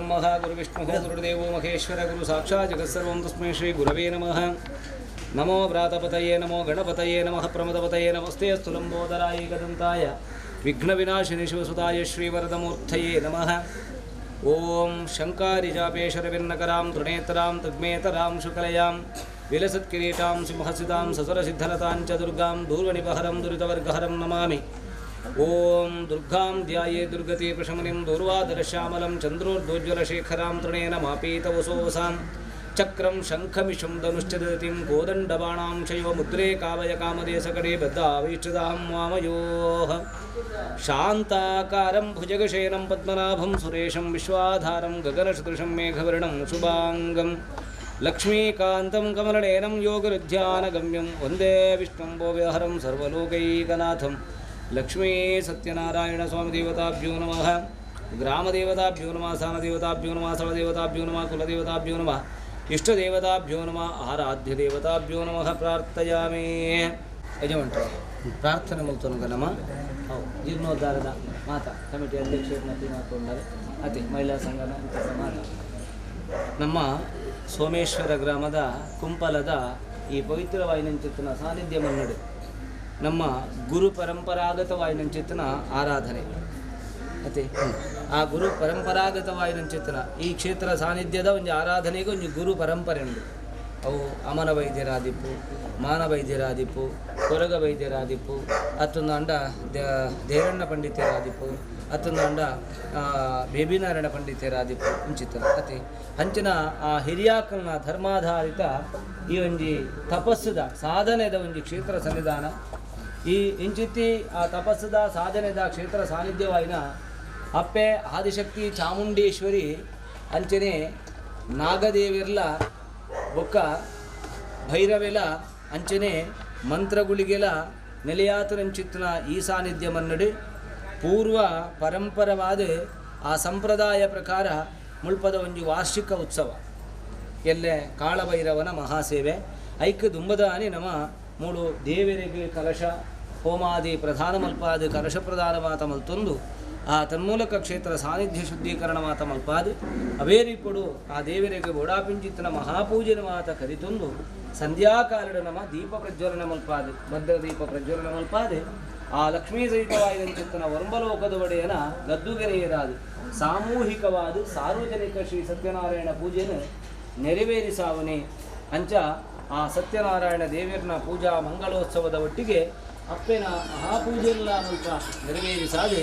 ಗುರುಬ್ರಹ್ಮ ಗುರುವಿಷ್ಣು ಗುರುದೇವೋ ಮಹೇಶ್ವರ ಗುರು ಸಾಕ್ಷಾತ್ ಜಗತ್ಸರ್ವಂ ತಸ್ಮೈ ಶ್ರೀ ಗುರವೇ ನಮಃ. ನಮೋ ಭ್ರಾತಪತಯೇ ನಮೋ ಗಣಪತಯೇ ನಮಃ ಪ್ರಮದಪತಯೇ ನಮಸ್ತೆ ಸ್ಥುಲಂಬೋದರಾಯ ಗದಂತಾಯ ವಿಘ್ನವಿನಾಶಿನಿ ಶಿವಸುತಾಯ ಶ್ರೀವರದಮೂರ್ತಯೇ ನಮಃ. ಓಂ ಶಂಕಾರಿಜಾಪೇಶರವಿನ್ನಕರಾಂ ತೃಣೇತರಾಂ ತಗ್ಮೇತರಾಂ ಶುಕಲಯಾಂ ವಿಲಸತ್ಕಿರೀಟಾಂ ಸಿಂಹಸಿತಾಂ ಸಸುರಸಿದ್ಧಲತಾಂ ಚ ದುರ್ಗಾಂ ದೂರ್ವನಿಪಹರಂ ದುರಿತವರ್ಗಹರಂ ನಮಾಮಿ. ಓಂ ದುರ್ಗಾಂ ಧ್ಯಾಯೇ ದುರ್ಗತಿ ಪ್ರಶಮನಿಂ ದೂರ್ವಾದರಶ್ಯಾಮಲಂ ಚಂದ್ರೋರ್ಧೋಜ್ವಲಶೇಖರಾಂ ತೃಣೇನ ಮಾಪೀತವಸೋವಸಾಂ ಚಕ್ರಂ ಶಂಖಮಿಷಂ ಧನುಶ್ಚದತಿಂ ಕೋದಂಡಬಾಣಾಂ ಶೈವ ಮುದ್ರೇ ಕಾವಯ ಕಾಮದೇಶಕಡೆ ಬದ್ಧಾವೀಕ್ಷದಾಂ ವಾಮಯೋಃ. ಶಾಂತಾಕಾರಂ ಭುಜಗಶಯನಂ ಪದ್ಮನಾಭಂ ಸುರೇಶಂ ವಿಶ್ವಾಧಾರಂ ಗಗನಸದೃಶಂ ಮೇಘವರ್ಣಂ ಶುಭಾಂಗಂ ಲಕ್ಷ್ಮೀಕಾಂತಂ ಕಮಲನಯನಂ ಯೋಗರುಧ್ಯಾನಗಮ್ಯಂ ವಂದೇ ವಿಷ್ಣುಂ ಭೋವ್ಯಹರಂ ಸರ್ವಲೋಕೈಕನಾಥಂ. ಲಕ್ಷ್ಮೀ ಸತ್ಯನಾರಾಯಣ ಸ್ವಾಮಿ ದೇವತಾಭ್ಯೋ ನಮಃ. ಗ್ರಾಮದೇವತಾಭ್ಯೋ ನಮಃ. ಸ್ಥಾನದೇವತಾಭ್ಯೋ ನಮಃ. ಸ್ಥಳದೇವತಾಭ್ಯೋ ನಮಃ. ಕುಲದೇವತಾಭ್ಯೋ ನಮಃ. ಇಷ್ಟದೇವತಾಭ್ಯೋ ನಮಃ. ಆರಾಧ್ಯ ದೇವತಾಭ್ಯೋ ನಮಃ. ಪ್ರಾರ್ಥಯಾಮಿ. ಯಜಮಾನ್ರೆ ಪ್ರಾರ್ಥನೆ ಮೂಲಕ ನಮ್ಮ ಹೌದು ಜೀರ್ಣೋದ್ಧಾರದ ಮಾತಾ ಕಮಿಟಿ ಅಧ್ಯಕ್ಷರನ್ನ ತೀರ್ಮಾನಗೊಂಡರೆ ಅತಿ ಮಹಿಳಾ ಸಂಘದ ಮಾತಾ ನಮ್ಮ ಸೋಮೇಶ್ವರ ಗ್ರಾಮದ ಕುಂಪಲದ ಈ ಪವಿತ್ರ ವಾಯಿನಂಚಿತ್ತನ ಸಾನ್ನಿಧ್ಯ ಮನ್ನಡು ನಮ್ಮ ಗುರು ಪರಂಪರಾಗತ ವಾಯಿನಂಚಿತ್ತನ ಆರಾಧನೆ ಅತಿ ಆ ಗುರು ಪರಂಪರಾಗತ ವಾಯಿನಂಚಿತ್ತನ ಈ ಕ್ಷೇತ್ರ ಸಾನ್ನಿಧ್ಯದ ಒಂದು ಆರಾಧನೆಗೆ ಒಂದು ಗುರು ಪರಂಪರೆ ಉಂಟು. ಅವು ಅಮನ ವೈದ್ಯರಾದಿಪ್ಪು, ಮಾನ ವೈದ್ಯರಾದಿಪ್ಪು, ಕೊರಗ ವೈದ್ಯರಾದಿಪ್ಪು, ಅತ್ತೊಂದು ಅಂಡ ದೇರಣ್ಣ ಪಂಡಿತರಾದಿಪ್ಪು, ಅತ್ತೊಂದು ಅಂಡ ಬೇಬಿನಾರಾಯಣ ಪಂಡಿತರಾದಿಪ್ಪು ಇಂಚಿತ್ತ ಅತಿ ಅಂಚಿನ ಆ ಹಿರಿಯಾಕಲ್ನ ಧರ್ಮಾಧಾರಿತ ಈ ಒಂಜಿ ತಪಸ್ಸುದ ಸಾಧನೆದ ಒಂಜಿ ಕ್ಷೇತ್ರ ಸನ್ನಿಧಾನ. ಈ ಇಂಚಿತ್ತಿ ಆ ತಪಸ್ಸುದ ಸಾಧನೆದ ಕ್ಷೇತ್ರ ಸಾನ್ನಿಧ್ಯವಾಯಿನ ಅಪ್ಪೆ ಆದಿಶಕ್ತಿ ಚಾಮುಂಡೇಶ್ವರಿ ಅಂಚನೆ ನಾಗದೇವಿರ್ಲ ಬೊಕ್ಕ ಭೈರವೆಲ ಅಂಚನೆ ಮಂತ್ರಗುಳಿಗೆಲ ನೆಲೆಯಾತರಂಚಿತ್ನ ಈ ಸಾನ್ನಿಧ್ಯ ಮನ್ನಡಿ ಪೂರ್ವ ಪರಂಪರವಾದ ಆ ಸಂಪ್ರದಾಯ ಪ್ರಕಾರ ಮುಳ್ಪದ ಒಂಜಿ ವಾರ್ಷಿಕ ಉತ್ಸವ ಎಲ್ಲೆ ಕಾಳಭೈರವನ ಮಹಾಸೇವೆ ಐಕ್ ದುಂಬದಾನಿ ನಮ ಮೂಳು ದೇವರಿಗೆ ಕಲಶ ಹೋಮಾದಿ ಪ್ರಧಾನ ಮಲ್ಪಾದಿ ಕಲಶ ಪ್ರಧಾನ ಮಾತ ಮಲ್ತೊಂದು ಆ ತನ್ಮೂಲಕ ಕ್ಷೇತ್ರ ಸಾನ್ನಿಧ್ಯ ಶುದ್ಧೀಕರಣ ಮಾತ ಮಲ್ಪಾದಿ ಅವೇರಿಪಡು ಆ ದೇವರಿಗೆ ಬೋಡಾಪಿಂಚಿತ್ತನ ಮಹಾಪೂಜೆನ ಮಾತ ಕರಿತೊಂದು ಸಂಧ್ಯಾಕಾಲದ ನಮ ದೀಪ ಪ್ರಜ್ವಲನ ಮಲ್ಪಾದಿ ಭದ್ರ ದೀಪ ಪ್ರಜ್ವಲನ ಮಲ್ಪಾದಿ ಆ ಲಕ್ಷ್ಮೀ ಸಹಿತವಾದಂಚಿತ್ತನ ವರ್ಮಲೋಕದ ಒಡೆಯನ ಗದ್ದುಗೆರೆಯರಾದ ಸಾಮೂಹಿಕವಾದ ಸಾರ್ವಜನಿಕ ಶ್ರೀ ಸತ್ಯನಾರಾಯಣ ಪೂಜೆಯನ್ನು ನೆರವೇರಿಸಾವನೆ ಅಂಚ ಆ ಸತ್ಯನಾರಾಯಣ ದೇವರನ ಪೂಜಾ ಮಂಗಳೋತ್ಸವದ ಒಟ್ಟಿಗೆ ಅಪ್ಪೆನ ಮಹಾಪೂಜೆಲ್ಲ ಮುಲ್ಪ ನೆರವೇರಿಸಾದೆ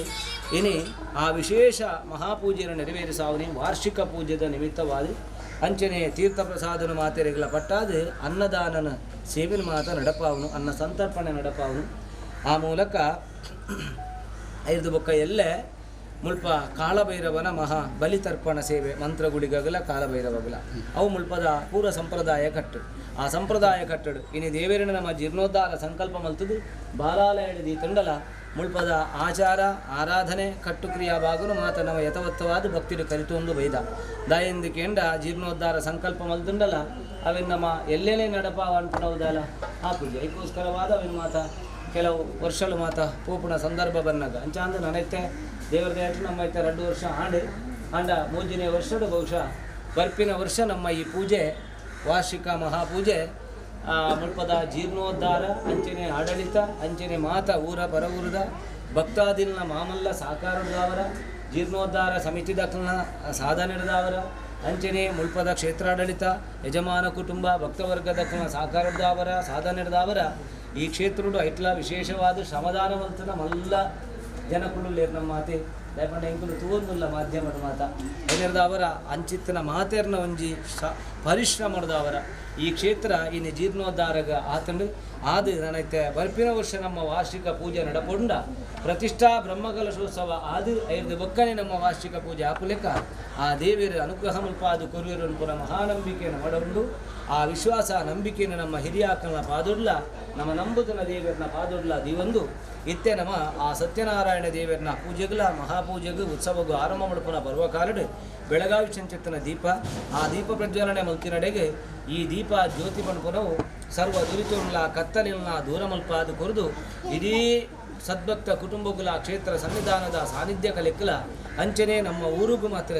ಇನಿ ಆ ವಿಶೇಷ ಮಹಾಪೂಜೆಯನ್ನು ನೆರವೇರಿಸಾವನೆ ವಾರ್ಷಿಕ ಪೂಜೆದ ನಿಮಿತ್ತವಾದ ಅಂಚನೆ ತೀರ್ಥಪ್ರಸಾದನ ಮಾತೆರೆಗಳ ಪಟ್ಟಾದ ಅನ್ನದಾನನ ಸೇವಿನ ಮಾತ ನಡಪಾವನು ಅನ್ನ ಸಂತರ್ಪಣೆ ನಡಪಾವನು. ಆ ಮೂಲಕ ಐದು ಬೊಕ್ಕ ಎಲ್ಲೆ ಮುಲ್ಪ ಕಾಳಭೈರವನ ಮಹಾ ಬಲಿತರ್ಪಣ ಸೇವೆ ಮಂತ್ರಗುಳಿಗಗಲ ಕಾಳಭೈರವಗಲ ಅವು ಮುಲ್ಪದ ಪೂರ್ವ ಸಂಪ್ರದಾಯ ಕಟ್ಟು. ಆ ಸಂಪ್ರದಾಯ ಕಟ್ಟಡು ಇನಿ ದೇವೇರನ ನಮ್ಮ ಜೀರ್ಣೋದ್ಧಾರ ಸಂಕಲ್ಪ ಮಲ್ತದು ಬಾಲಾಲಯದ ತಂಡಲ ಮುಲ್ಪದ ಆಚಾರ ಆರಾಧನೆ ಕಟ್ಟು ಕ್ರಿಯಾ ಭಾಗನು ಮಾತ ನಮ್ಮ ಯಥವತ್ತವಾದ ಭಕ್ತಿರು ಕರಿತೊಂದು ಬೈದ ದಾಯಂದು ಕೇಂಡ ಜೀರ್ಣೋದ್ಧಾರ ಸಂಕಲ್ಪ ಮಲ್ತುಂಡಲ ಅವಿನ ನಮ್ಮ ಎಲ್ಲೆಲ್ಲೇ ನಡಪ ಅನ್ಪಣವುದಲ್ಲ ಆ ಪೂಜೆ ಅದಕ್ಕೋಸ್ಕರವಾದ ಅವಿನ ಮಾತ ಕೆಲವು ವರ್ಷಲು ಮಾತ ಪೂಪುಣ ಸಂದರ್ಭ ಬಂದಾಗ ಅಂಚಾಂದು ನನೈತೆ ದೇವರ ದೇವರ ನಮ್ಮ ಐತೆ 2 ವರ್ಷ ಆಂಡು ಆಂಡ 3ನೇ ವರ್ಷದ ಬಹುಶಃ ಬರ್ಪಿನ ವರ್ಷ ನಮ್ಮ ಈ ಪೂಜೆ ವಾರ್ಷಿಕ ಮಹಾಪೂಜೆ ಮುಲ್ಪದ ಜೀರ್ಣೋದ್ಧಾರ ಅಂಚನೆ ಆಡಳಿತ ಅಂಚನೆ ಮಾತ ಊರ ಪರವೂರದ ಭಕ್ತಾದಿಲ್ನ ಮಾಮಲ್ಲ ಸಾಕಾರದವರ ಜೀರ್ಣೋದ್ಧಾರ ಸಮಿತಿ ದಕ್ಕಲ್ನ ಸಾಧನೆದಾವರ ಅಂಚನೆ ಮುಲ್ಪದ ಕ್ಷೇತ್ರಾಡಳಿತ ಯಜಮಾನ ಕುಟುಂಬ ಭಕ್ತವರ್ಗದಕ್ಕಲ್ನ ಸಾಕಾರದವರ ಸಾಧನೆದಾವರ ಈ ಕ್ಷೇತ್ರುಡು ಐಟ್ಲ ವಿಶೇಷವಾದ ಶ್ರಮದಾನವಂತನ ಮಲ್ಲ ಜನಕುಳು ನಮ್ಮ ಮಾತೆ ದಯಪಂಡ ಎಂಕುಲು ತೂವೊಂದುಲ್ಲ ಮಾಧ್ಯಮದ ಮಾತ ಅವರ ಅಂಚಿತ್ತನ ಮಾತೆರ್ನ ಒಂಜಿ ಪರಿಶ್ರಮದವರ ಈ ಕ್ಷೇತ್ರ ಇನ್ನು ಜೀರ್ಣೋದ್ಧಾರಗ ಆತಂಡು ಆದು ನನೈತೆ ಬರ್ಪಿನ ವರ್ಷ ನಮ್ಮ ವಾರ್ಷಿಕ ಪೂಜೆ ನಡಪೊಂಡ ಪ್ರತಿಷ್ಠಾ ಬ್ರಹ್ಮಕಲಶೋತ್ಸವ ಆದು ಐದು ಬೊಕ್ಕನೆ ನಮ್ಮ ವಾರ್ಷಿಕ ಪೂಜೆ ಆಪುಲೆಕ ಆ ದೇವಿಯರ ಅನುಗ್ರಹ ಮುಲ್ಪಾದು ಕೊರುವಿರನ್ ಪುರ ಮಹಾನಂಬಿಕೆಯನ್ನು ಮಡಂಡು ಆ ವಿಶ್ವಾಸ ನಂಬಿಕೆಯನ್ನು ನಮ್ಮ ಹಿರಿಯಾಕನ ಪಾದೊಡ್ಲ ನಮ್ಮ ನಂಬುದನ ದೇವಿಯರನ್ನ ಪಾದೊಡ್ಲ ದಿವಂದು ಇತ್ತೆ ನಮ್ಮ ಆ ಸತ್ಯನಾರಾಯಣ ದೇವರನ್ನ ಪೂಜೆಗಳ ಮಹಾಪೂಜೆಗೂ ಉತ್ಸವಗೂ ಆರಂಭ ಮಡುಪನ ಬರುವ ಕಾಲಡು ಬೆಳಗಾವಿ ಚಂಚತ್ತನ ದೀಪ ಆ ದೀಪ ಪ್ರಜ್ವಲನೆ ಮಲ್ತಿನಡೆಗೆ ಈ ದೀಪ ಜ್ಯೋತಿ ಪಣಪುನವು ಸರ್ವ ದುರಿತುಲ್ಲ ಕತ್ತಲಿಲ್ಲ ದೂರ ಮಲ್ಪಾದು ಕೊರದು ಇಡೀ ಸದ್ಭಕ್ತ ಕುಟುಂಬಗುಲ ಕ್ಷೇತ್ರ ಸನ್ನಿಧಾನದ ಸಾನ್ನಿಧ್ಯ ಕಲೆಕ್ಕಲ ಅಂಚನೆ ನಮ್ಮ ಊರುಗು ಮಾತ್ರ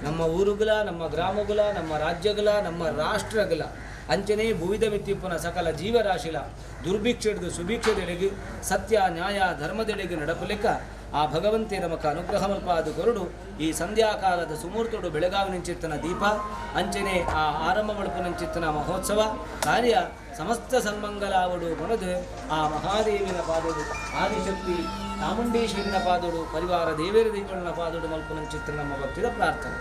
ನಮ್ಮ ಊರುಗುಲ, ನಮ್ಮ ಗ್ರಾಮಗುಲ, ನಮ್ಮ ರಾಜ್ಯಗುಲ, ನಮ್ಮ ರಾಷ್ಟ್ರಗುಲ ಅಂಚನೆ ಭೂವಿದ ಮಿತ್ತಿಪ್ಪನ ಸಕಲ ಜೀವರಾಶಿಲ ದುರ್ಭಿಕ್ಷೆಡ್ದು ಸುಭಿಕ್ಷೆದೆಡೆಗೆ ಸತ್ಯ ನ್ಯಾಯ ಧರ್ಮದೆಡೆಗೆ ನಡಪುಲೆಕ್ಕ ಆ ಭಗವಂತೆ ನಮಕ ಅನುಗ್ರಹ ಮಲ್ಪಾದು ಕೊರಡು. ಈ ಸಂಧ್ಯಾಕಾಲದ ಸುಮೂರ್ತುಡು ಬೆಳಗಾವಿನಂಚಿತ್ತನ ದೀಪ ಅಂಚನೆ ಆ ಆರಂಭ ಮಲ್ಪುನಂಚಿತ್ತನ ಮಹೋತ್ಸವ ಕಾರ್ಯ ಸಮಸ್ತ ಸನ್ಮಂಗಲಾವಡು ಕೊನದು ಆ ಮಹಾದೇವಿನ ಪಾದೋಡು, ಆದಿಶಕ್ತಿ ಚಾಮುಂಡೇಶ್ವರಿನ ಪಾದೋಡು, ಪರಿವಾರ ದೇವೇರ ದೈವನ ಪಾದೋಡು ಮಲ್ಪುನಂಚಿತ್ತನ ನಮ್ಮ ಭಕ್ತಿದ ಪ್ರಾರ್ಥನೆ.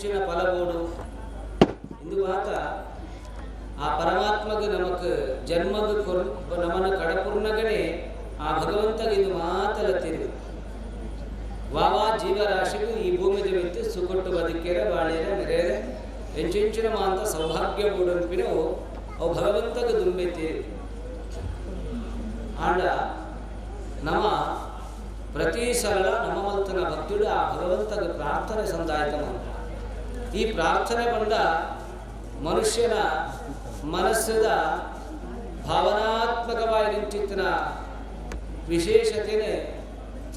ಎಂಚಿನ ಫಲಬೋಡು ಇಂದು ಮಾತ ಆ ಪರಮಾತ್ಮಗೆ ನಮಕ್ ಜನ್ಮದ ನಮನ ಕಡಪುರ್ನಗನೇ ಆ ಭಗವಂತಗೆ ಇದು ಮಾತಲ ತಿರುಗು ವಾವಾ ಜೀವರಾಶಿಗೂ ಈ ಭೂಮಿದ ಮಿತ್ತು ಸುಕೊಟ್ಟು ಬದುಕೇರ ಬಾಳೇರ ಮೆರೇರೆ ಎಂಚೆಂಚಿನ ಮಾಂತ ಸೌಭಾಗ್ಯ ಬೋಡನ್ಪಿನವು ಅವು ಭಗವಂತಗೆ ದುಂಬೆ ತೀರಿ ಆಂಡ ನಮ್ಮ ಪ್ರತಿ ಸಲ ನಮ್ಮ ಮಲ್ತನ ಭಕ್ತುಡು ಆ ಭಗವಂತಗೆ ಪ್ರಾರ್ಥನೆ ಸಂದಾಯಿತ ಈ ಪ್ರಾರ್ಥನೆ ಬಂದ ಮನುಷ್ಯನ ಮನಸ್ಸದ ಭಾವನಾತ್ಮಕವಾಗಿ ನಿಂಚಿತ್ತಿನ ವಿಶೇಷತೆನೇ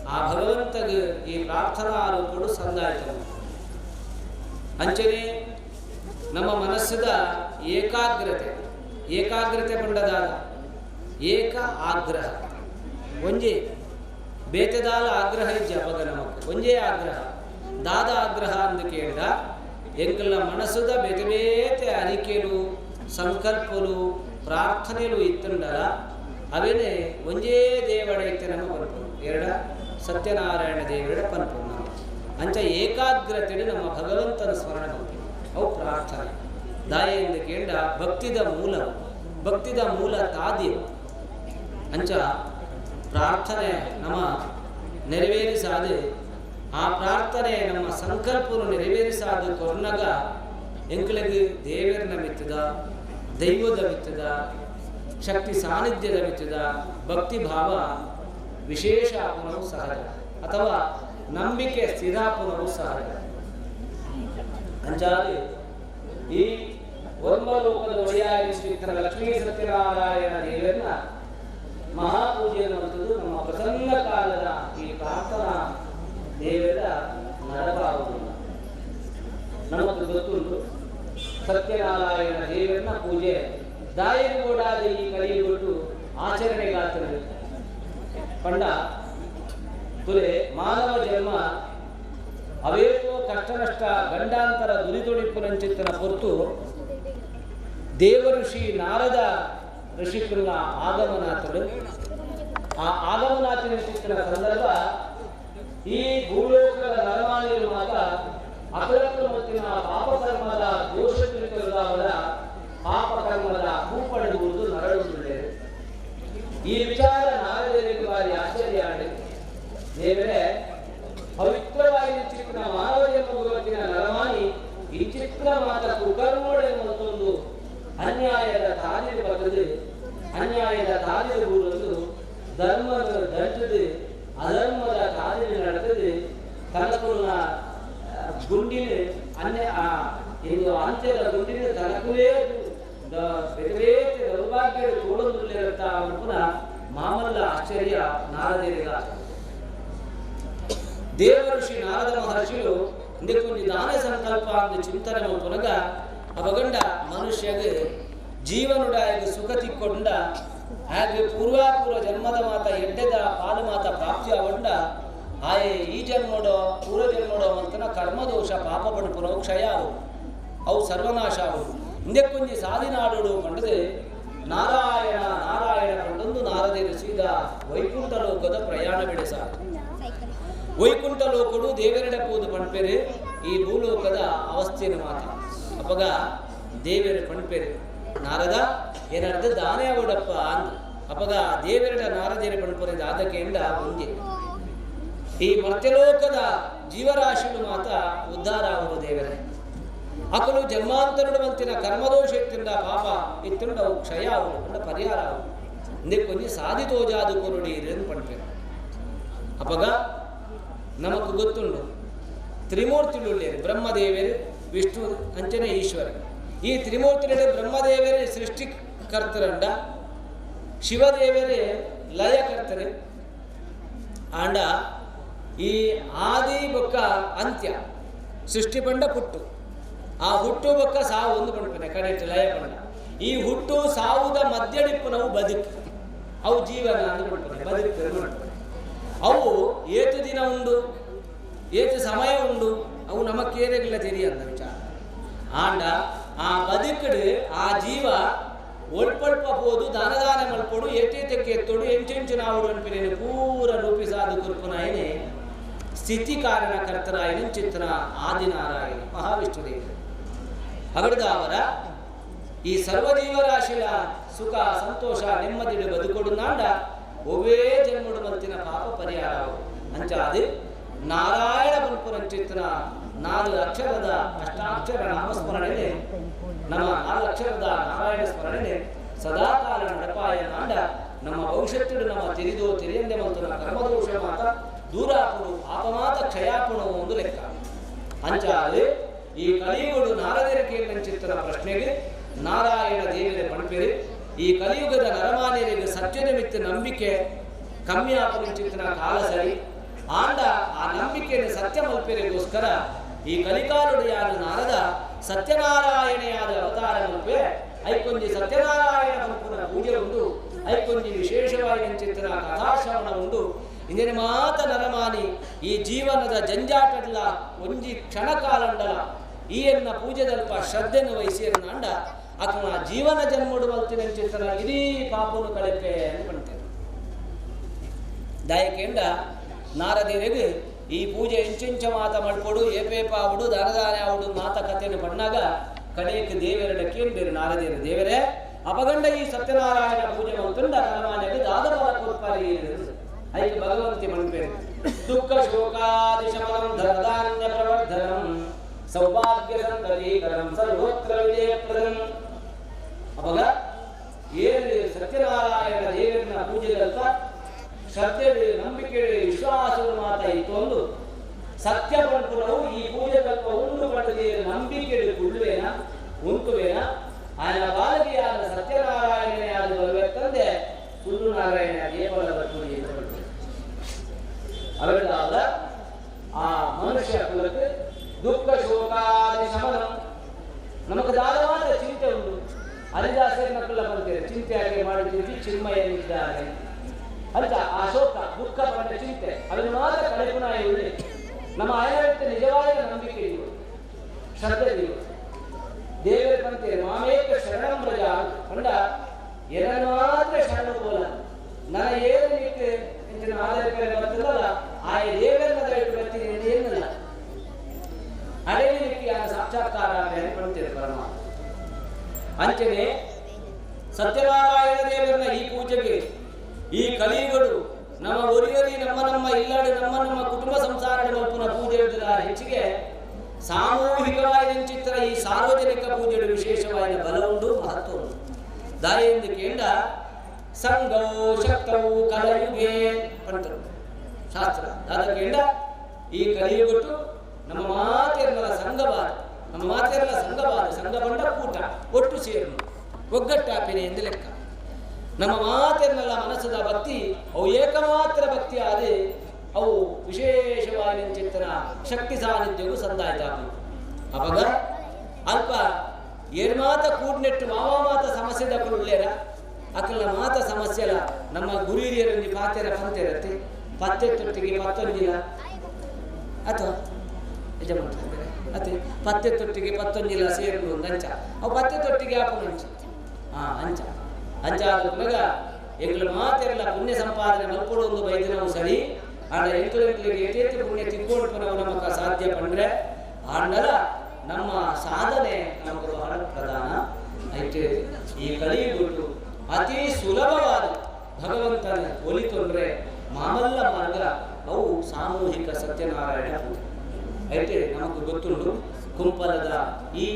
ಆ ಭಗವಂತಗೆ ಈ ಪ್ರಾರ್ಥನಾ ರೂಪಡು ಸಂದಾಯಿತ. ಅಂಚನೆ ನಮ್ಮ ಮನಸ್ಸದ ಏಕಾಗ್ರತೆ, ಏಕಾಗ್ರತೆ ಬಂಡದಾದ ಏಕ ಆಗ್ರಹ ಒಂಜೆ ಬೇತೆದಾಲ ಆಗ್ರಹ ಇಜ್ಜ ಅಪಗ ನಮಕ್ ಒಂಜೇ ಆಗ್ರಹ ದಾದ ಆಗ್ರಹ ಅಂದು ಕೇಳಿದ ಎಂಕಲ್ನ ಮನಸ್ಸುದ ಬೇತೆ ಬೇತೆ ಅರಿಕೆಲು ಸಂಕಲ್ಪಲು ಪ್ರಾರ್ಥನೆಲು ಇತ್ತುಂಡಲ ಅವೇನೆ ಒಂಜೇ ದೇವಡ ಇತ್ತೆ ನಮ್ಮ ಪನ್ಪು ಎರಡ ಸತ್ಯನಾರಾಯಣ ದೇವರ ಪನ್ಪು ಅಂಚ ಏಕಾಗ್ರತೆ ನಮ್ಮ ಭಗವಂತನ ಸ್ಮರಣೆ ಮಾಡ್ತೀವಿ ಅವು ಪ್ರಾರ್ಥನೆ ದಾಯ ಎಂದು ಕೇಂಡ ಭಕ್ತಿದ ಮೂಲ, ಭಕ್ತಿದ ಮೂಲ ತಾದಿ ಅಂಚ ಪ್ರಾರ್ಥನೆ ನಮ್ಮ ನೆರವೇರಿಸಾದೆ ಆ ಪ್ರಾರ್ಥನೆ ನಮ್ಮ ಸಂಕಲ್ಪವನ್ನು ನೆರವೇರಿಸಾದ ಕೊರ್ನಗ ಎಂಕಲಿಗೆ ದೇವರನ್ನ ಮಿತ್ತದ ದೈವದ ಮಿತ್ತದ ಶಕ್ತಿ ಸಾನ್ನಿಧ್ಯದ ಮಿತ್ತದ ಭಕ್ತಿ ಭಾವ ವಿಶೇಷ ಆಪುನವು ಸಹಜ ಅಥವಾ ನಂಬಿಕೆ ಸ್ಥಿರಾಪುನವು ಸಹಜ. ಅಂಚಾದೆ ಈ ಲೋಕದ ಒಡೆಯಾಗಿ ಶ್ರೀ ಲಕ್ಷ್ಮೀ ಸತ್ಯನಾರಾಯಣ ದೇವರನ್ನ ಮಹಾಪೂಜೆ ಅನ್ನುವಂಥದ್ದು ನಮ್ಮ ಪ್ರಸನ್ನ ಕಾಲದ ಈ ಪ್ರಾರ್ಥನಾ ದೇವರ ನರಭಾವದಿಂದ ನಮಗೆ ಗೊತ್ತುಂಟು. ಸತ್ಯನಾರಾಯಣ ದೇವರನ್ನ ಪೂಜೆ ದಾಯಗೋಡಾದ ಈ ಕಲಿಯುಗೊಟ್ಟು ಆಚರಣೆಗಾತದೆ ಪಂಡ ತುಲೆ ಮಾನವ ಜನ್ಮ ಅವೇಕೋ ಕಷ್ಟ ನಷ್ಟ ಗಂಡಾಂತರ ದುರಿದೊಡಿಪುರಂಚಿತ್ತನ ಹೊರತು ದೇವಋಷಿ ನಾರದ ಋಷಿಕುಲ ಆಗಮನಾಥರು ಆ ಆಗಮನಾಥನ ಚಿತ್ತನ ಸಂದರ್ಭ ಈ ಭೂಲೋಕದ ನರಮಾನಿರುವಾಗ ಅಕಲಕ್ರಮತ್ತಿನ ಪಾಪಕರ್ಮದ ದೋಷ ತಿರುಕುವುದವರ ಪಾಪಕರ್ಮದ ಹೂಪಡೆದುವುದು ನರಳುವುದಿದೆ. ಈ ವಿಚಾರ ನಾರದರಿಗೆ ಬಾರಿ ಆಶ್ಚರ್ಯ. ದೇವರೇ ಪವಿತ್ರವಾಗಿ ಚಿತ್ರ ಮಾನವ ಜನ್ಮ ಭಗವತಿನ ನರಮಾನಿ ಈ ಚಿತ್ರ ಮಾತ ಕುಕರ್ಮೋಡೆನ್ನುವಂತೊಂದು ಅನ್ಯಾಯದ ತಾದಿರು ಬಗೆದು ಅನ್ಯಾಯದ ತಾದಿರು ಬೂರೊಂದು ಧರ್ಮದ ದಂಟದು ಅಧರ್ಮದ ತಾದಿರು ನಡೆದದು ತನಕುನ್ನ ಗುಂಡಿನ ಅನ್ಯ ಇದು ಅಂತ್ಯದ ಗುಂಡಿನ ತನಕುವೇ ಬೇರೆ ದೌರ್ಭಾಗ್ಯ ತೋಳದುಲ್ಲಿರತ್ತ ಅನ್ಪುನ ಮಾಮಲ್ಲ ಆಶ್ಚರ್ಯ ನಾರದೇರಿಗ. ದೇವಋಷಿ ನಾರದ ಮಹರ್ಷಿಯು ಇಂದಕ್ಕೊಂದು ದಾನ ಸಂಕಲ್ಪ ಅಂದು ಚಿಂತನೆ ಮಲ್ಪುನಗ ಅವಗಂಡ ಮನುಷ್ಯಗೆ ಜೀವನುಡಾಯಗ ಸುಖ ತಿಕ್ಕೊಂಡ ಹಾಗೆ ಪೂರ್ವಾಪೂರ್ವ ಜನ್ಮದ ಮಾತ ಎಡ್ಡೆದ ಪಾಲು ಮಾತ ಪ್ರಾಪ್ತಿ ಆಗೊಂಡ ಆಯೆ ಈ ಜನ್ಮಡೋ ಪೂರ್ವ ಜನ್ಮಡೋ ಅಂತನ ಕರ್ಮದೋಷ ಪಾಪ ಪಡುಪುರವು ಕ್ಷಯ ಆವು ಅವು ಸರ್ವನಾಶ ಆವು. ಇಂದಕ್ಕೊಂಜಿ ಸಾದಿನಾಡುಡು ಕಂಡದೆ ನಾರಾಯಣ ನಾರಾಯಣ ಕಂಡೊಂದು ನಾರದೇರು ಸೀದಾ ವೈಕುಂಠ ಲೋಕದ ಪ್ರಯಾಣ ಬೆಳೆಸ ವೈಕುಂಠ ಲೋಕಡು ದೇವರೆಡ ಪೋದು ಪಣ್ಪೆರೆ ಈ ಭೂಲೋಕದ ಅವಸ್ಥೆಯ ಮಾತ ಅಪಗ ದೇವರು ಪಣ್ಪೆರೆ ನಾರದ ಏನರ್ಧ ದಾನೇ ಅವಡಪ್ಪ ಅಂದ ಅಪಗ ದೇವರೆಡ ನಾರದೇರ ಪಣ್ಪರೆ ದಾದಕೇಂಡ ಒಂದೇ ಈ ಮರ್ತ್ಯಲೋಕದ ಜೀವರಾಶಿಗಳು ಮಾತ ಉದ್ಧಾರ ಆಗುವುದು ದೇವರೇ ಅಕಲು ಜನ್ಮಾಂತರುಡುವಂತಿನ ಕರ್ಮದೋಷ ಇತ್ತಿಂದ ಪಾಪ ಇತ್ತುಂಡ ಅವು ಕ್ಷಯ ಆಗುವುದು ಕಂಡ ಪರಿಹಾರ ಆಗುವುದು ಇಂದೇ ಕೊಂಚ ಸಾಧಿ ತೋಜಾದು ಕೊರುಡಿ ಎಂದು ಪಣ್ಪೆರೆ. ಅಪಗ ನಮಕ್ ಗೊತ್ತುಂಡು ತ್ರಿಮೂರ್ತಿಳುಳ್ಳೇರು ಬ್ರಹ್ಮದೇವರು ವಿಷ್ಣು ಅಂಚನೆ ಈಶ್ವರ. ಈ ತ್ರಿಮೂರ್ತಿಗಳೇ ಬ್ರಹ್ಮದೇವರೇ ಸೃಷ್ಟಿಕರ್ತರಂಡ ಶಿವದೇವರೇ ಲಯಕರ್ತರೆ ಆಂಡ ಈ ಆದಿ ಬೊಕ್ಕ ಅಂತ್ಯ ಸೃಷ್ಟಿ ಪಂಡ ಪುಟ್ಟು ಆ ಹುಟ್ಟು ಬೊಕ್ಕ ಸಾವು ಒಂದು ಪಂಪನೆ ಕರೆಕ್ಟ್ ಲಯ ಪಂಡ ಈ ಹುಟ್ಟು ಸಾವುದ ಮಧ್ಯಡಿಪ್ಪು ನಾವು ಬದುಕು ಅವು ಜೀವನ ಅಂದು ಪಂಪನೆ ಬದುಕು ಅವು ಏತು ದಿನ ಉಂಡು ಏತು ಸಮಯ ಉಂಡು ಅವು ನಮಕ್ಕೇರೆಗಿಲ್ಲ ತೆರಿಯಂದ ವಿಚಾರ. ಆಂಡ ಆ ಬದುಕಡು ಆ ಜೀವ ಒಳ್ಪೊಳ್ಪ ಪೋದು ದಾನದಾನ ಮಲ್ಪೊಡು ಏತೇತಕ್ಕೆ ಎತ್ತೋಡು ಎಂಚೆಂಚು ನಾವುಡು ಅನ್ಪಿನೇನು ಪೂರ ರೂಪಿಸಾದ ಕುರ್ಪುನಾಯನೆ ಸ್ಥಿತಿ ಕಾರಣ ಕರ್ತರಾಯನ ಚಿತ್ರ ಆದಿನಾರಾಯಣ ಮಹಾವಿಷ್ಣು ದೇವರು. ಅವರದಾವರ ಈ ಸರ್ವಜೀವರಾಶಿಯ ಸುಖ ಸಂತೋಷ ನೆಮ್ಮದಿಡು ಬದುಕೊಡು ನಾಂಡ ಒವ್ವೇ ಜನ್ಮಡು ಮಲ್ತಿನ ಪಾಪ ಪರಿಹಾರ ಅಂಚಾದಿ ನಾರಾಯಣ ಪನ್ಪುರಂಚಿತ್ನ 4 ಅಕ್ಷರದ ಅಷ್ಟಾಕ್ಷರ ನಾಮಸ್ಮರಣೆ ನಮ್ಮ 4 ಅಕ್ಷರದ ನಾರಾಯಣ ಸ್ಮರಣೆ ಸದಾಕಾಲ ನಡಪಾಯ ನಾಂಡ ನಮ್ಮ ಭವಿಷ್ಯತ್ತು ನಮ್ಮ ತಿಳಿದೋ ತಿಳಿಯಂದೆ ಮಂತನ ಕರ್ಮದೋಷ ಮಾತ ದೂರಾಪುಣು ಪಾಪಮಾತ ಕ್ಷಯಾಪುಣು ಒಂದು ಲೆಕ್ಕ. ಅಂಚಾದೆ ಈ ಕಲಿಯುಗಡು ನಾರದರ ಕೇಳಿದಂಚಿತ್ತನ ಪ್ರಶ್ನೆಗೆ ನಾರಾಯಣ ದೇವರ ಪಣಪೇರಿ ಈ ಕಲಿಯುಗದ ನರಮಾನ್ಯರಿಗೆ ಸತ್ಯದ ಮಿತ್ತ ನಂಬಿಕೆ ಕಮ್ಮಿ ಆಪುನಂಚಿತ್ತನ ಕಾಲ ಸರಿ ಆಂಡ ಆ ನಂಬಿಕೆಯನ್ನು ಸತ್ಯ ಮಲ್ಪೆರಿಗೋಸ್ಕರ ಈ ಕಲಿಕಾಲುಡಿಯಾದ ನಾರದ ಸತ್ಯನಾರಾಯಣೆಯಾದ ಅವತಾರ ಮಲ್ಪೆ ಐಕೊಂಜಿ ಸತ್ಯನಾರಾಯಣ ಮಲ್ಪುನ ಪೂಜೆ ಉಂಡು ಐಕೊಂಜಿ ವಿಶೇಷವಾಗಿ ಅಂಚಿತ್ತನ ಕಥಾಶ್ರವಣ ಉಂಡು. ಇಂದಿನ ಮಾತ ನರಮಾನಿ ಈ ಜೀವನದ ಜಂಜಾಟಡ್ಲ ಒಂಜಿ ಕ್ಷಣಕಾಲಂಡಲ ಈ ಎನ್ನ ಪೂಜೆದಲ್ಪ ಶ್ರದ್ಧೆಯನ್ನು ವಹಿಸಿ ಅಂಡ ಅಥವಾ ಜೀವನ ಜನ್ಮಡು ಮಲ್ತಿನಂಚಿತ್ತನ ಇಡೀ ಪಾಪನು ಕಳೆಪೆ ಅನ್ಕೊಂತೇನೆ. ದಾಯಕೇಂಡ ನಾರದೇರಿಗೆ ಈ ಪೂಜೆ ಇಂಚಿಂಚ ಮಾತ ಮಡ್ಪೊಡು ಏಪೇಪಾವುಡು ದಾನದಾನೆ ಆವುಡು ಮಾತ ಕಥೆಯನ್ನು ಪಣ್ಣಾಗ ಕಡೆಯಕ್ಕೆ ದೇವರಡ ಕೇಂದ್ರ ನಾರದೇರು ದೇವರೇ ಅಪಗಂಡ ಈ ಸತ್ಯನಾರಾಯಣ ಪೂಜೆ ಮಂತುಂಡ ನರಮಾನ್ಯಗೆ ದಾದಬಲ ಕೊರ್ಪಾರಿ ಐಕೆ ಭಗವಂತಿ ಮಣ್ಪೇರು ದುಃಖ ಶೋಕಾದಿಶಮನಂ ಧನಧಾನ್ಯ ಪ್ರವರ್ಧನಂ ಸೌಭಾಗ್ಯ ಸಂತತೀಕರಂ ಸರ್ವತ್ರ ವಿಜಯಪ್ರದಂ. ಅವಾಗ ಏನು ಸತ್ಯನಾರಾಯಣ ದೇವರನ್ನ ಪೂಜೆದಲ್ಪ ಶ್ರದ್ಧೆ ನಂಬಿಕೆ ವಿಶ್ವಾಸದ ಮಾತ ಇತ್ತು ಒಂದು ಸತ್ಯ ಪಂಪುನವು ಈ ಪೂಜೆ ತಲ್ಪ ಉಂಡು ಪಡೆದ ನಂಬಿಕೆ ಕುಳ್ಳುವೇನ ಉಂಟುವೇನ ఆయన ಬಾಲಕಿಯಾದ ಸತ್ಯನಾರಾಯಣನೇ ಆದ ಬರಬೇಕಂದೆ ಸುಳ್ಳು ನಾರಾಯಣ ದೇವರ ಪೂಜೆ ಅವರಾದ ಆ ಮನುಷ್ಯ ಕುಲಕ್ಕೆ ದುಃಖ ಶೋಕಾದಿ ಶಮನಂ ನಮಗ ದಾದವಾದ ಚಿಂತೆ ಉಂಟು. ಹರಿದಾಸರ ಮಕ್ಕಳ ಬಂತೇವೆ ಚಿಂತೆಯಾಗಿ ಮಾಡಿದ್ದೀವಿ ಚಿನ್ಮಯನಿದ್ದಾರೆ ಅಂತ ಆ ಶೋಕ ದುಃಖ ಬಂದ ಚಿಂತೆ ಅದನ್ನು ಮಾತ್ರ ಕಳೆಪುನಾಯ ಉಳ್ಳಿ ನಮ್ಮ ಆಯನಕ್ಕೆ ನಿಜವಾದ ನಂಬಿಕೆ ಇವು ಶ್ರದ್ಧೆ ಇವು ದೇವರ ಪಂತೆ ಮಾಮೇಕ ಶರಣಂ ವ್ರಜ ಕಂಡ ಏನನ್ನು ಮಾತ್ರ ಶರಣ ಬೋಲ ನನ್ನ ಏನು ನಿಕ್ಕೆ ಇಂಚಿನ ಆಧಾರ ಮೇಲೆ ಬರ್ತದಲ್ಲ ಆ ದೇವರನ್ನ ದಯವಿಟ್ಟು ಬರ್ತೀನಿ ಏನಲ್ಲ ಅಡೇನಿಕ್ಕೆ ಆ ಸಾಕ್ಷಾತ್ಕಾರ ಪಡ್ತೇವೆ ಪರಮಾತ್ಮ. ಅಂಚನೆ ಸತ್ಯನಾರಾಯಣ ದೇವರನ್ನ ಈ ಪೂಜೆಗೆ ಈ ಕಲಿಯುಗಡು ನಮ್ಮ ಒರಿಯರಿ ನಮ್ಮ ನಮ್ಮ ಇಲ್ಲಾಡು ನಮ್ಮ ನಮ್ಮ ಕುಟುಂಬ ಸಂಸಾರ ಮಲ್ಪುನ ಪೂಜೆ ಹೆಚ್ಚಿಗೆ ಸಾಮೂಹಿಕವಾಗಿ ಚಿತ್ರ ಈ ಸಾರ್ವಜನಿಕ ಪೂಜೆಗಳು ವಿಶೇಷವಾದ ಬಲ ಉಂಟು ಮಹತ್ವ ಉಂಟು. ದಾಯೆಂದು ಕೇಂದ್ರ ಸಂಗೌ ಶಕ್ತವು ಕಲಯುಗೆ ಪಂಟರು ಶಾಸ್ತ್ರ ದಾದ ಕೇಂದ್ರ ಈ ಕಲಿಯುಗಟ್ಟು ನಮ್ಮ ಮಾತೆರಲ ಸಂಘವಾದ ನಮ್ಮ ಮಾತೆರಲ ಸಂಘವಾದ ಸಂಘ ಬಂಡ ಕೂಟ ಒಟ್ಟು ಸೇರು ಒಗ್ಗಟ್ಟಾಪಿನೆ ಎಂದು ಲೆಕ್ಕ. ನಮ್ಮ ಮಾತೆರಲ ಮನಸ್ಸದ ಭಕ್ತಿ ಅವು ಏಕಮಾತ್ರ ಭಕ್ತಿ ಆದೆ ಅವು ವಿಶೇಷವಾಗಿ ಚಿತ್ತನ ಶಕ್ತಿ ಸಾನ್ನಿಧ್ಯವು ಸಂದಾಯ್ತ. ಅವಾಗ ಅಲ್ಪ ಏರ್ಮಾತ ಕೂಡ್ನೆಟ್ಟು ಮಾವ ಮಾತ ಸಮಸ್ಯೆ ದಕ್ಕುಳ್ಳೇರ ಅಕಲ ಮಾತ ಸಮಸ್ಯೆಲ ನಮ್ಮ ಗುರು ಹಿರಿಯರೊಂದು ಪಾತೆರ ಪಂತೆರತ್ತೆ ಪತ್ತೆ ತೊಟ್ಟಿಗೆ ಪತ್ತೊಂದಿಲ್ಲ ಅಥವಾ ಅತ್ತೆ ಪತ್ತೆ ತೊಟ್ಟಿಗೆ ಪತ್ತೊಂದಿಲ್ಲ ಸೇರು ಒಂದು ಅಂಚ ಅವು ಪತ್ತೆ ತೊಟ್ಟಿಗೆ ಆಪುನ ಅಂಚ ಹಾಂ ಅಂಚ ಅಂಚ ಆದ ಎಂಗ್ಲ ಮಾತೆಲ್ಲ ಪುಣ್ಯ ಸಂಪಾದನೆ ಮಲ್ಪಡು ಒಂದು ಬೈದಿನವು ಸರಿ ಆಂಡ ಎಂಕುಲು ಎಂಕ್ಲಿಗೆ ಯಥೇಚ್ಛ ಪುಣ್ಯ ತಿಕ್ಕೊಂಡು ನಮಕ ಸಾಧ್ಯ ಪಂಡ್ರೆ ಆಂಡಲ ನಮ್ಮ ಸಾಧನೆ ನಮಗೆ ಬಹಳ ಪ್ರಧಾನ. ಐತೆ ಈ ಕಲಿಯುಗಟ್ಟು ಅತಿ ಸುಲಭವಾದ ಭಗವಂತನ ಒಲಿತೊಂದ್ರೆ ಮಾಮಲ್ಲ ಮಾರ್ಗ ಅವು ಸಾಮೂಹಿಕ ಸತ್ಯನಾರಾಯಣ ಪೂಜೆ. అయితే ನಮకు ಗೊತ್ತುಂಟು ಕುಂಪಲದ ಈ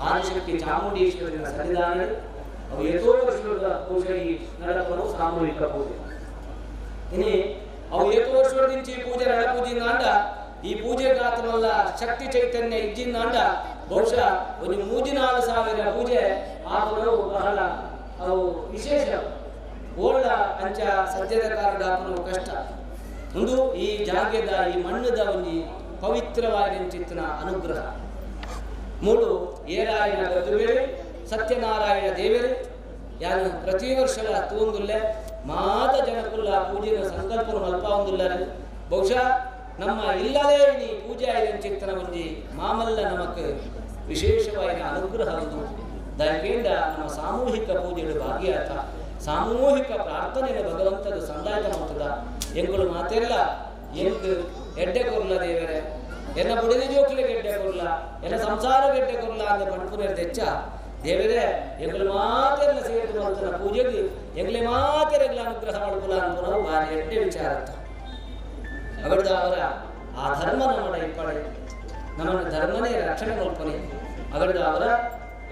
ಆದಿಶಕ್ತಿ ಚಾಮುಂಡೇಶ್ವರಿನ ಸನ್ನಿಧಾನ ಅವು ಎಷ್ಟೋ ವರ್ಷದ ಪೂಜೆ ಈ ನಡಪನು ಸಾಮೂಹಿಕ ಪೂಜೆ. ಇನಿ ಅವು ಎಷ್ಟೋ ವರ್ಷದಿಂದ ಈ ಪೂಜೆ ನಡಪುಜಿಂದಾಂಡ ಈ ಪೂಜೆ ಗಾತ್ರವಲ್ಲ ಶಕ್ತಿ ಚೈತನ್ಯ ಇಜ್ಜಿಂದಾಂಡ ಬಹುಶಃ ಒಂದು 3-4 ಸಾವಿರ ಪೂಜೆ ಆಪನು ಬಹಳ ಅವು ವಿಶೇಷ ಓಳ್ಳ ಅಂಚ ಸದ್ಯದ ಕಾಲದ ಆಪನು ಕಷ್ಟ ಒಂದು ಈ ಜಾಗ್ಯದ ಈ ಮಣ್ಣದ ಒಂದು ಪವಿತ್ರವಾದ ಚಿತ್ತನ ಅನುಗ್ರಹ ಮೂಡು ಏರಾಯಣ ಗದುವೇರು ಸತ್ಯನಾರಾಯಣ ದೇವರು ಯಾರು ಪ್ರತಿ ವರ್ಷಲ ತೂಂದುಲ್ಲೆ ಮಾತ ಜನಕುಲ್ಲ ಪೂಜೆನ ಸಂಕಲ್ಪ ಮಲ್ಪ ಒಂದುಲ್ಲ ಬಹುಶಃ ನಮ್ಮ ಇಲ್ಲದೇ ಈ ಪೂಜೆ ಆಯ್ದ ಚಿತ್ತನ ಒಂಜಿ ಮಾಮಲ್ಲ ನಮಕ್ ವಿಶೇಷವಾದ ಅನುಗ್ರಹ ಒಂದು ದಯಕೇಂಡ ನಮ್ಮ ಸಾಮೂಹಿಕ ಪೂಜೆಗಳು ಭಾಗಿಯಾತ ಸಾಮೂಹಿಕ ಪ್ರಾರ್ಥನೆಯ ಭಗವಂತದ ಸಂದಾಯತ ಮಾಡ್ತದ ಎಂಗಳು ಮಾತೆಲ್ಲ ಎಂಕ್ ಎಡ್ಡೆ ಕೊರ್ಲ ದೇವರೇ ಎನ್ನ ಬುಡಿದ ಜೋಕ್ಲೆ ಗೆಡ್ಡೆ ಕೊರ್ಲ ಎನ್ನ ಸಂಸಾರ ಗೆಡ್ಡೆ ಕೊರ್ಲ ಅಂತ ಪಂಪುನೇರ್ ತೆಚ್ಚ ದೇವರೇ ಎಂಗ್ಲ ಮಾತೆಲ್ಲ ಸೇರಿದು ಮಲ್ತನ ಪೂಜೆಗೆ ಎಂಗ್ಲೆ ಮಾತೆರೆಗ್ಲ ಅನುಗ್ರಹ ಮಲ್ಪುಲ ಅನ್ಪುನವು ಭಾರಿ ಎಡ್ಡೆ ವಿಚಾರ ಅವರದ ಅವರ ಆ ಧರ್ಮ ನಮ್ಮಡ ಇಪ್ಪಡೆ ನಮ್ಮನ್ನು ಧರ್ಮನೇ ರಕ್ಷಣೆ ಮಲ್ಪನೆ ಅವರದ ಅವರ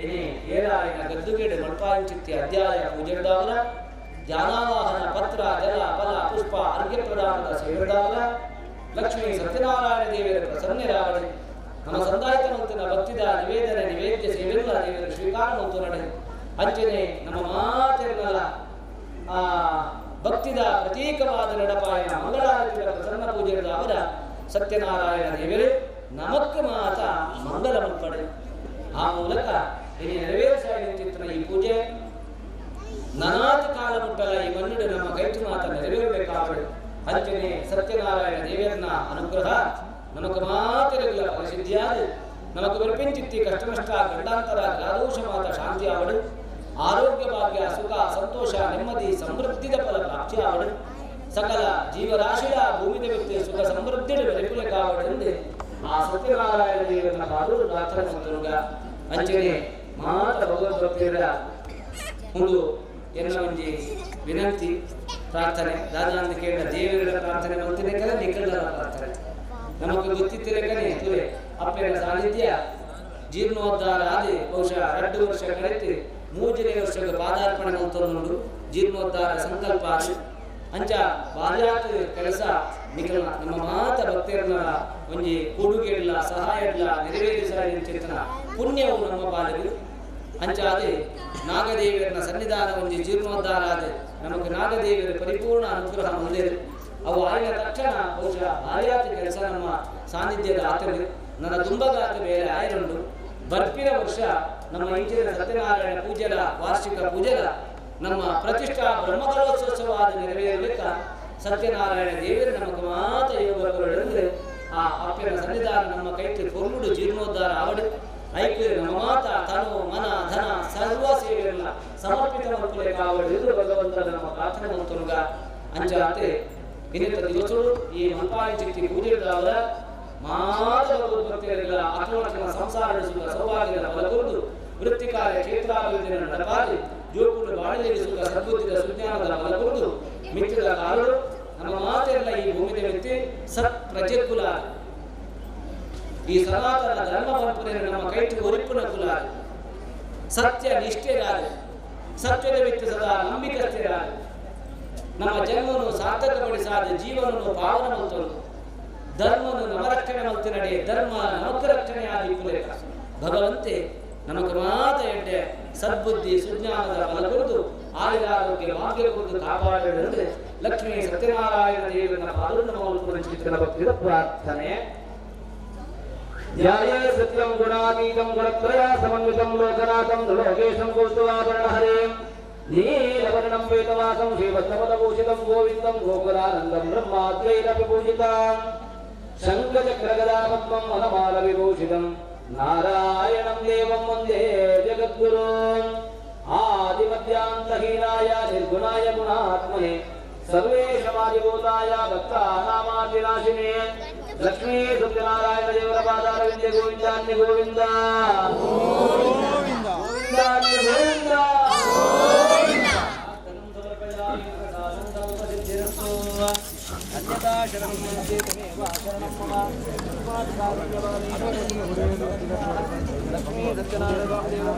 ಇನಿ ಏರಾಯಿನ ಗದ್ದುಗೇಡು ಮಲ್ಪಾಂಚಿತ್ಯ ಅಧ್ಯಾಯ ಪೂಜೆಡ್ದಾವರ ಧ್ಯಾನಾವಾಹನ ಪತ್ರ ಜಲ ಫಲ ಪುಷ್ಪ ಅರ್ಘ್ಯ ಪ್ರದಾನದ ಸೇವೆದಾವರ ಲಕ್ಷ್ಮೀ ಸತ್ಯನಾರಾಯಣ ದೇವಿಯರ ಪ್ರಸನ್ನರಾವಣೆ ನಮ್ಮ ಸಂದಾಯಿತ ಮಂತನ ಭಕ್ತಿದ ನಿವೇದನೆ ನಿವೇದ್ಯ ಸೇವೆಲ್ಲ ದೇವರ ಸ್ವೀಕಾರ ಮಂತು ನಡೆ ಅಂಚನೆ ನಮ್ಮ ಮಾತೆಲ್ಲ ಆ ಭಕ್ತಿದ ಪ್ರತೀಕವಾದ ನಡಪಾಯನ ಮಂಗಳಾರತಿಯ ಪ್ರಸನ್ನ ಪೂಜೆಗಳ ಅವರ ಸತ್ಯನಾರಾಯಣ ದೇವರು ನಮಕ್ ಮಾತ ಮಂಗಲ ಮಲ್ಪಡೆ. ಆ ಮೂಲಕ ಇಲ್ಲಿ ನೆರವೇರಿಸಾಗಿ ಈ ಪೂಜೆ ನನಾತ ಕಾಲ ಮುಟ್ಟಲ ಈ ಮನ್ನುಡು ನಮ್ಮ ಕೈಟು ಮಾತ ನೆರವೇರಬೇಕಾಗಡು. ಅಂಚನೆ ಸತ್ಯನಾರಾಯಣ ದೇವರನ್ನ ಅನುಗ್ರಹ ನಮಕ್ ಮಾತಿರಗಿಲ್ಲ ಪರಿಸಿದ್ಧಿಯಾದ ನಮಕ್ ಬರ್ಪಿಂಚಿತ್ತಿ ಕಷ್ಟ ನಷ್ಟ ಗಂಡಾಂತರ ಗ್ರಾದೋಷ ಮಾತ ಶಾಂತಿ ಆವಡು ಆರೋಗ್ಯ ಭಾಗ್ಯ ಸುಖ ಸಂತೋಷ ನೆಮ್ಮದಿ ಸಮೃದ್ಧಿದ ಫಲ ಪ್ರಾಪ್ತಿ ಆವಡು ಸಕಲ ಜೀವರಾಶಿಯ ಭೂಮಿದ ವ್ಯಕ್ತಿ ಸುಖ ಸಮೃದ್ಧಿ ಬೆಳಕುಲೆ ಕಾವಡೆಂದು ಆ ಸತ್ಯನಾರಾಯಣ ದೇವರನ್ನ ಬಾದೂರು ಪ್ರಾರ್ಥನೆ ಮಂತನುಗ. ಅಂಚನೆ ಮಾತ ಭಗವದ್ಭಕ್ತಿಯರ ಒಂದು ಎನ್ನ ಒಂಜಿ ವಿನಂತಿ ಪ್ರಾರ್ಥನೆ ದಾದಾನಂದ ಕೇಳ ದೇವರ ಪ್ರಾರ್ಥನೆ ಮಂತಿನ ಕೆಲ ನಿಖಿಲರ ಪ್ರಾರ್ಥನೆ ನಮಗ್ ಗೊತ್ತಿತ್ತಿರಕನೆ ತುರೆ ಅಪ್ಪನ ಸಾನ್ನಿಧ್ಯ ಜೀರ್ಣೋದ್ಧಾರ ಆದಿ ಬಹುಶಃ 2 ವರ್ಷ ಕಳೆತು 3ನೇ ವರ್ಷಕ್ಕೆ ಪಾದಾರ್ಪಣೆ ಮಂತನುಂಡು ಜೀರ್ಣೋದ್ಧಾರ ಸಂಕಲ್ಪ ಆದಿ ಅಂಚ ಬಾರ್ಯಾತ ಕೆಲಸ ನಿಖಿಲ ನಮ್ಮ ಮಾತ ಭಕ್ತಿಯರನ್ನ ಒಂಜಿ ಕೊಡುಗೆ ಇಲ್ಲ ಸಹಾಯ ಇಲ್ಲ ನೆರವೇರಿಸ ಚೇತನ ಪುಣ್ಯವು ನಮ್ಮ ಪಾಲಿಗೆ ಅಂಚಾದೆ ನಾಗದೇವಿಯರನ್ನ ಸನ್ನಿಧಾನ ಒಂಜಿ ಜೀರ್ಣೋದ್ಧಾರ ಆದ ನಮಗೆ ನಾಗದೇವಿಯರ ಪರಿಪೂರ್ಣ ಅನುಗ್ರಹ ಹೊಂದಿರು ಅವು ಆಯ್ದ ತಕ್ಷಣ ಬಹುಶಃ ಬಾರ್ಯಾತ ಕೆಲಸ ನಮ್ಮ ಸಾನ್ನಿಧ್ಯದ ಆತನು ನನ್ನ ದುಂಬಗಾತ ಬೇರೆ ಆಯರುಂಡು. ಬರ್ಪಿನ ವರ್ಷ ನಮ್ಮ ಇಂಚಿನ ಸತ್ಯನಾರಾಯಣ ಪೂಜೆಲ ವಾರ್ಷಿಕ ಪೂಜೆಲ ನಮ್ಮ ಪ್ರತಿಷ್ಠಾ ಬ್ರಹ್ಮಕಲೋತ್ಸವ ಆದ ನೆರವೇರಲಿಕ್ಕ ಸತ್ಯನಾರಾಯಣ ದೇವರು ನಮಗೆ ಮಾತ ಯೋಗ ಅಂದ್ರೆ ಆ ಅಪ್ಪನ ಸನ್ನಿಧಾನ ನಮ್ಮ ಕೈಟಿ ಪೊರ್ಲುಡು ಜೀರ್ಣೋದ್ಧಾರ ಆವಡು ಐಕ್ ನಮ್ಮ ಮಾತ ತನು ಮನ ಧನ ಸರ್ವ ಸೇವೆಯಲ್ಲ ಸಮರ್ಪಿತ ಮಲ್ಪುಲೆ ಕಾವಡು ಇದು ಭಗವಂತನ ನಮ್ಮ ಪ್ರಾರ್ಥನೆ ಮಂತನುಗ. ಅಂಚಾತೆ ಇನ್ನಿತ ದಿವಸಗಳು ಈ ಮಲ್ಪಾಯಿ ಚಿತ್ತಿ ಪೂಜೆಗಳಾದ ಮಾತ ಭಗವದ್ಭಕ್ತಿಯರೆಲ್ಲ ಆತ್ಮನ ಸಂಸಾರ ಸುಖ ಸೌಭಾಗ್ಯದ ಫಲಕೊಡು ವೃತ್ತಿ ಕಾರ್ಯ ಕ್ಷೇತ್ರಾಭಿವೃದ್ಧಿಯನ್ನು ನಡಪಾದಿ ಜೋಕುಡು ಬಾಳಿಗೆ ಸುಖ ಸದ್ಬುದ್ಧಿದ ಸುಜ್ಞಾನದ ಫಲಕೊಡು ಮಿತ್ರದ ಕಾಲರು ನಮ್ಮ ಮಾತೆಲ್ಲ ಈ ಭೂಮಿದ ವ್ಯಕ್ತಿ ಸತ್ ಪ್ರಜೆಕುಲ ಈ ಸನಾತನ ಧರ್ಮ ಪರಂಪರೆ ನಮ್ಮ ಕೈಟು ಒರಿಪುನ ಕುಲ ಸತ್ಯ ನಿಷ್ಠೆರಾದ ಸತ್ಯದ ವ್ಯಕ್ತಿ ಸದಾ ನಂಬಿಕಸ್ಥರಾದ ನಮ್ಮ ಜನ್ಮವನ್ನು ಸಾರ್ಥಕಪಡಿಸಾದ ಜೀವನವನ್ನು ಪಾವನ ಮಂತನು ಧರ್ಮನು ನಮ್ಮ ರಕ್ಷಣೆ ಮಂತಿನಡೆ ಧರ್ಮ ನಮಕ ರಕ್ಷಣೆ ಆದಿ ಕುಲೇಕ ಭಗವಂತೆ ನಮಗ ಮಾತ ಎಡ್ಡೆ ಸದ್ಬುದ್ಧಿ ಸುಜ್ಞಾನದ ಫಲಕೊಡು ಆಯುರಾರೋಗ್ಯ ಭಾಗ್ಯ ಕೊಡು ಕಾಪಾಡಲೆಂದು ಲಕ್ಷ್ಮೀ ಸತ್ಯನಾರಾಯಣ ದೇವರನ್ನ ಪಾದವನ್ನು ಮೌಲ್ಪುರಂಚಿತನ ಭಕ್ತಿಯ ಪ್ರಾರ್ಥನೆ. ಧ್ಯಾಯೇ ಸತ್ಯಂ ಗುಣಾತೀತಂ ಗುಣತ್ರಯ ಸಮನ್ವಿತಂ ಲೋಕನಾಥಂ ಲೋಕೇಶಂ ಕೌಸ್ತುಭಾಭರಣ ಹರೇಂ ನೀಲವರ್ಣಂ ವೇದವಾಸಂ ಶ್ರೀವತ್ಸಪದಭೂಷಿತಂ ಗೋವಿಂದಂ ಗೋಕುಲಾನಂದಂ ಬ್ರಹ್ಮಾದ್ವೈತ ವಿಭೂಷಿತಾಂ ಶಂಖಚಕ್ರಗದಾಪದ್ಮಂ ವನಮಾಲ ವಿಭೂಷಿತಂ ನಾರಾಯಣಂ ದೇವಂ ವಂದೇ ಜಗದ್ಗುರುಂ. ಆದಿಮಧ್ಯಾಂತಹೀನಾಯ ನಿರ್ಗುಣಾಯ ಗುಣಾತ್ಮನೆ ಸರ್ವೇಶಮಾದಿಭೂತಾಯ ಭಕ್ತಾನಾಮಾದಿನಾಶಿನೇ ಲಕ್ಷ್ಮೀ ಸತ್ಯನಾರಾಯಣ ದೇವರ ಪಾದಾರವಿಂದೆ ಗೋವಿಂದಾನ್ಯ ಗೋವಿಂದ ಗೋವಿಂದಾನ್ಯ ಗೋವಿಂದ. ಲಕ್ಷ್ಮೀ ಸತ್ಯನಾರಾಯಣ ದೇವರ